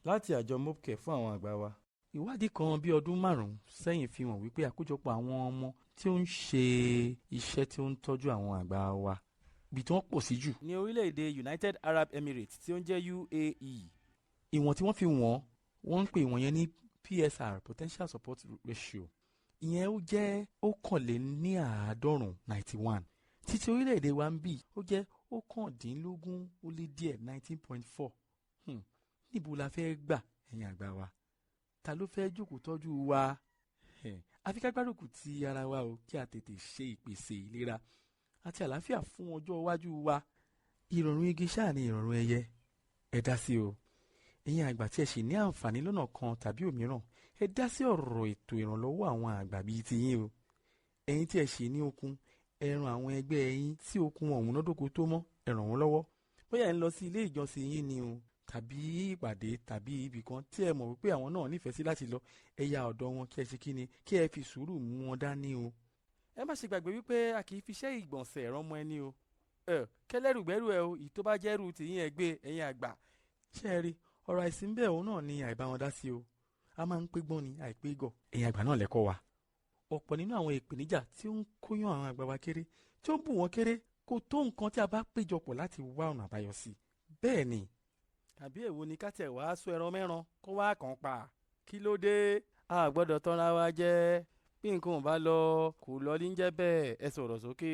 Láti àjọ Mopcare fún àwọn àgbà wa. Ìwádìí kan bí ọdún 5 sẹ́yìn fi hàn wípé àkójọpọ̀ àwọn ọmọ tí ó ń ṣe iṣẹ́ tí ó ń tọ́jú àwọn àgbà wa, ibi tí wọ́n pọ̀ sí jù ní orílẹ̀-èdè United Arab Emirates tí ó ń jẹ́ UAE. Ìwọ̀n tí wọ́n fi wọ́n, wọ́n ń pè ìwọ̀n yẹn ní PSR, Potential Support Ratio. Ìyẹn ó jẹ́ 91, 91. Títí orílẹ̀-èdè wa ń bì, ó jẹ́ 19 ó lé díẹ̀, 19.4. Níbo la fẹ́ gbà, ẹ̀yin àgbà wa? Ta ló fẹ́ jókòó tọ́jú wa? Àfi ká gbárùkù ti ara wa o, kí a tètè ṣe ìpèsè ìlera àti àlàáfíà fún ọjọ́ iwájú wa. Ìrọ̀rùn igi ṣáà ni ìrọ̀rùn ẹyẹ. Ẹ dá sí o. Ẹ̀yin àgbà tí ẹ sì ní àǹfààní lọ́nà kan tàbí òmíràn, ẹ dá sí ọ̀rọ̀ ètò ìrànlọ́wọ́ àwọn àgbà bíi tiyín o. Ẹ̀yin tí ẹ sì ní okun, ẹ ran àwọn ẹgbẹ́ yín tí okun ọ̀hún lọ́dọ̀kọ tó mọ́, ẹ ràn wọ́n lọ́wọ́. Bóyá ẹ ń lọ sí ilé ìjọsìn yín ni o, tàbí ìpàdé tàbí ibì kan tí ẹ mọ̀ wípé àwọn náà nífẹ̀ẹ́ sí láti lọ, ẹ ya ọ̀dọ̀ wọn kí ẹ ṣe kíni, kí ẹ fi sùúrù mú wọn dání o. Ẹ má ṣe gbàgbé wípé a kì í fi iṣẹ́ ìgbọ̀nsẹ̀ ránmọ ẹni o. Ẹ kẹlẹ́rùgbẹ́rù ẹ o, ìyí tó bá jẹ́rù tìyín ẹ gbé, ẹ̀yin àgbà. Ṣé ẹ rí ọ̀rọ̀ àìsí ń bẹ̀, òun náà ni àìbá wọn dá sí o. A máa ń pé gbọ́n ni àìpé gọ̀. Ẹ̀yin àgbà náà lẹ́kọ̀ọ́ wa. Ọ̀pọ̀ nínú àwọn ìpèníjà tí ó ń kóyán àwọn àgbà wa kéré, tí ó ń bù wọ́n kéré, kò tó nǹkan tí a bá péjọpọ̀ láti wá ọ̀nà àbáyọ sí. Bẹ́ẹ̀ ni. Àbí èwo ni ká tiẹ̀ wá sọ ẹran mẹ́ran kó wá kàn pa? Kí ló dé? A gbọ́dọ̀ tọ́ra wa jẹ́. Bí nǹkan ò bá lọ, kò lọ ní jẹ́ bẹ́ẹ̀. Ẹ sọ̀rọ̀ sókè.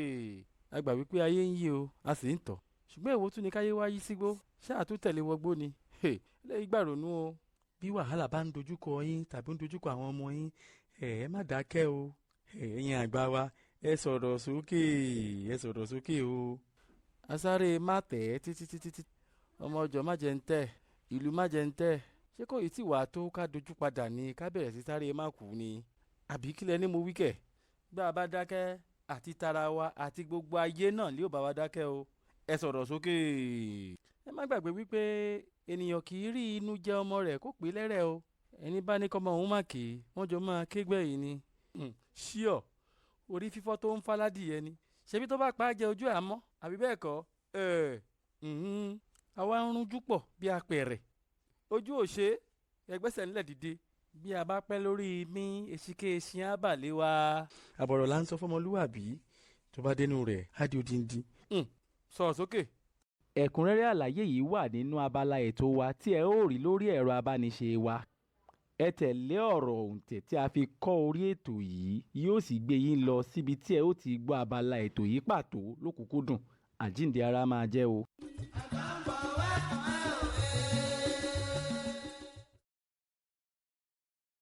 A gbà wípé ayé ń yí o, a sì ń tọ̀. Ṣùgbọ́n èwo tún ni káyé wá yí sígbó? Ṣé àtúntẹ̀lé wọgbó ni? Eléyìí gbàrònú o. Bí wàhálà bá ń dojúkọ yín tàbí ń dojúkọ àwọn ọmọ yín, ẹ má dákẹ́ o. Ẹ̀yin àgbà wa, ẹ sọ̀rọ̀ sókè, ẹ sọ̀rọ̀ sókè o. Asáré má tẹ̀ ẹ́ títí títí tí ọmọ ọjọ́ má jẹ́ ń tẹ̀, ìlú má jẹ́ ń tẹ̀. Ṣé kò yìí tí wàá tó ká dojú padà ni, ká bẹ̀rẹ̀ sí sáré má kú ni? Àbí kílẹ̀ ní mo wí kẹ̀? Bí a bá dákẹ́, àti tara wa àti gbogbo ayé náà lè bá wa dákẹ́ o. Ẹ sọ̀rọ̀ sókè. Ẹ má gbàgbé wípé ènìyàn kì í rí inú jẹ ọmọ rẹ̀ kó pé lẹ́rẹ̀ o. Ẹni bá ní kọ́mọ òun má ké, wọ́n jọ máa kégbẹ́ yìí ni. Ṣíọ̀, orí fífọ́ tó ń faládìyẹ ni. Ṣebí tó bá pa á jẹ ojú àmọ́, àbí bẹ́ẹ̀ kọ́? Àwa ń rúnjú pọ̀ bí apẹ̀rẹ̀. Ojú ò ṣe é, ẹgbẹ́sẹ̀ ńlẹ̀ dìde. Bí a bá pẹ́ lórí mi, èsìké eṣin á bà lé wa. Àbọ̀rọ̀ là ń sọ fọmọlúwàbí, tó bá dénú rẹ̀ á di odindi. Sọ̀rọ̀ sókè. Ẹ̀kúnrẹ́rẹ́ àlàyé yìí wà nínú abala ètò wa tí ẹ ó rí lórí ẹ̀rọ abániṣe wa. Ẹ tẹ̀lé ọ̀rọ̀ òǹtẹ̀ tí a fi kọ́ orí ètò yìí, yóò sì gbé yín lọ síbi tí ẹ ó ti gbọ́ abala ètò yìí pàtó lókùnkúndùn. Àjíǹde ara máa jẹ́ o. Àgbà ń bọ̀ wá.